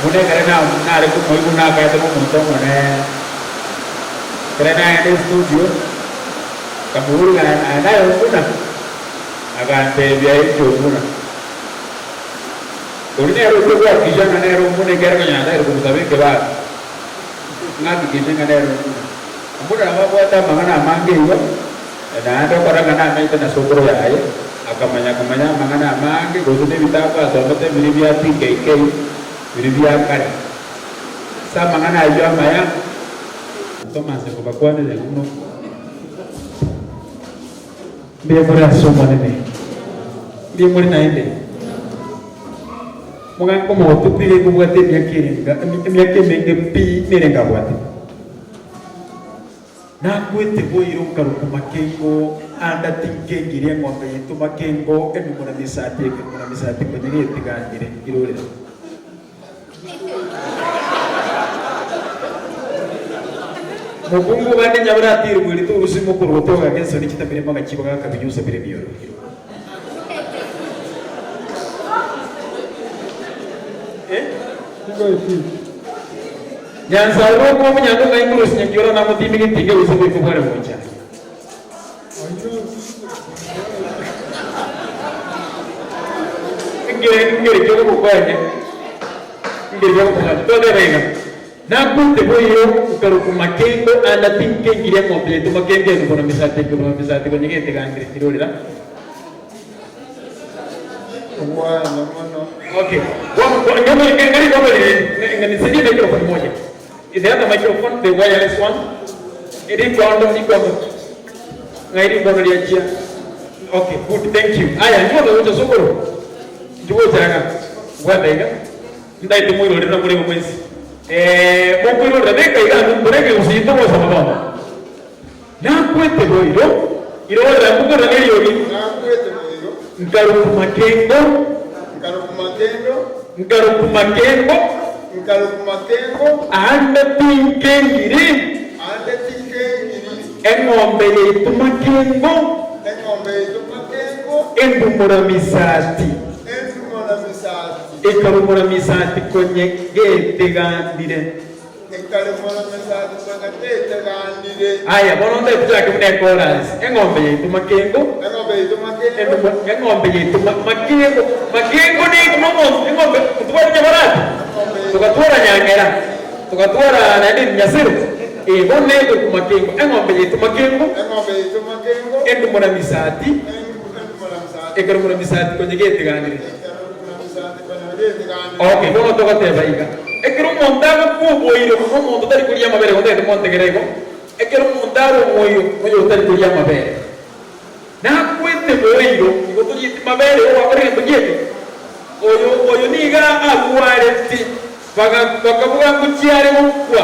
Buna ekere nare komoigwa nakaete nomonto omonene. Ekere nagenda estudio, nkamoboria ng'a aye naye Omuna? Agantebia inche Omuna. Oria nere ochia goakikisha ng'a nere Omuna ekiagera konya natagete komosaba ekebari, ng'akikishe ng'a nere Omuna. Omuna nabo abwate amang'ana amange igo, naende okora ng'a namenyete na sokoro yaye, akamanya komanya amang'ana amange gose nebitabu asomete biria bia PKK biria bia kare. Ase amang'ana ayio amaya, Thomas nkobakwanere buna. Mbuya more ase Omonene, mbuya more naende. Moganka omogotu pi nigo obwate emiaka erenga, emiaka emenge pi nerenga abwate. Nakwete boiro nkarokwa makengo, anda tinkengirie eng'ombe yaito makengo, enumo na misati ekenumo na misati konya getigangire irorera. Mokungu bande nyabere atirwe riturusi mokorwa otoga gensoni chitamire magachi bagaka binyusa bire bioro. Eh? Nyansae rwoko omonyango ng'ai nkorusia nyakiora namotimi getinge gose goika bware gocha. Ngere kiogokonya, ngere kiogokonya. Totebe iga, Nakwete boigo nkarokwa makengo anda tinkengire eng'ombe yaito makengo enu bono misati eke bono misati konya getegangire tirorera. Bwana mono. Okay. Nisaidie microphone moja. The other microphone, the wireless one. Rikondo, rikondo. Ng'ai rikondo riachia? Okay, good, thank you. Aya, njuo gocha sokoro. Njuo gocha iga. Bwata iga. Ndaete moirorere na morebe mwensi. Eh, mokoirorera beka iga ande mbore ekegusii togosoma bono. Nakwete boigo, irorera nkokorera neriogi. Nakwete boigo. Nkarokwa makengo. Nkarokwa makengo. Nkarokwa makengo. Nkarokwa makengo. Aande tinkengiri. Aande tinkengiri. Eng'ombe yaito makengo. Eng'ombe yaito makengo. Endumora misati. Endumora misati. Ekarumora misati konye getegandire. Aya, bono ntaete tochake buna ekorasi. Eng'ombe yaito makengo. Eng'ombe yaito makengo. Makengo nigo nomonto eng'ombe ntobwate nyabarati. Togatwara nyang'era. Togatwara naende nyasero. Eh, bono nere korokwa makengo. Eng'ombe yaito makengo. Endumora misati. Ekerumora misati konye geteganire. Okay, bono togoteba iga, ekero omonto agokwa oboiro, omonto tari koria amabere, igo ntagete montegere igo, ekero omonto are omoiro, noyo otari koria amabere, nakwete boiro, igo torieti mabere igo gwakora egento gieke, oyo oyo niga arwarete, baga bakabuga ngochia are gokwa,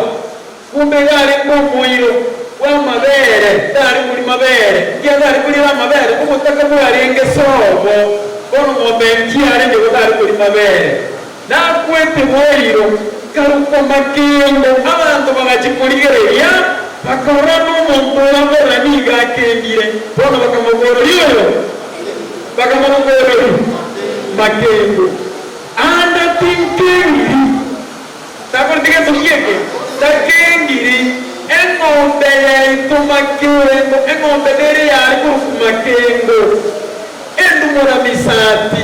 kumbe iga arenge omoiro bw'amabere, tari koria mabere, ekiagera tari koriera amabere, obotaka bwarenge sobo, bono ng'ombe nchiarenge igo tari koria mabere. Nakwete boiro, nkarokwa makengo, abanto bagachia korigereria, bakarora nomonto oyo akorora nigo akengire, bono bakamobororia oyo, bakamobororia makengo. Ande tinkengiri. Takoreti gento gieke, takengiri eng'ombe yaito makengo, eng'ombe nere yare korokwa makengo, endumora misati,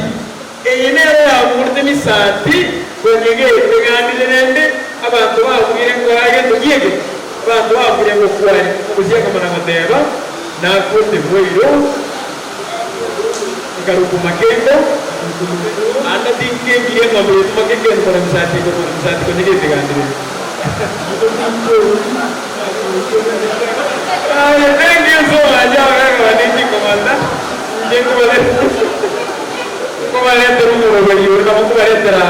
eye nero yamurete misati, konya getegandire rende abanto babuire nkoa egento gieke, abanto babuire ngokwane, omochie akamana goteba, Nakwete boiro. Nkarokwa makengo, ande tinkengirie eng'ombe yaito makengo ere kore misati eke kore misati konya getegandire. Aye thank you so much abagaka bane chinkomanda inche nkobaretera omoroberi oyo nabo nkobaretera.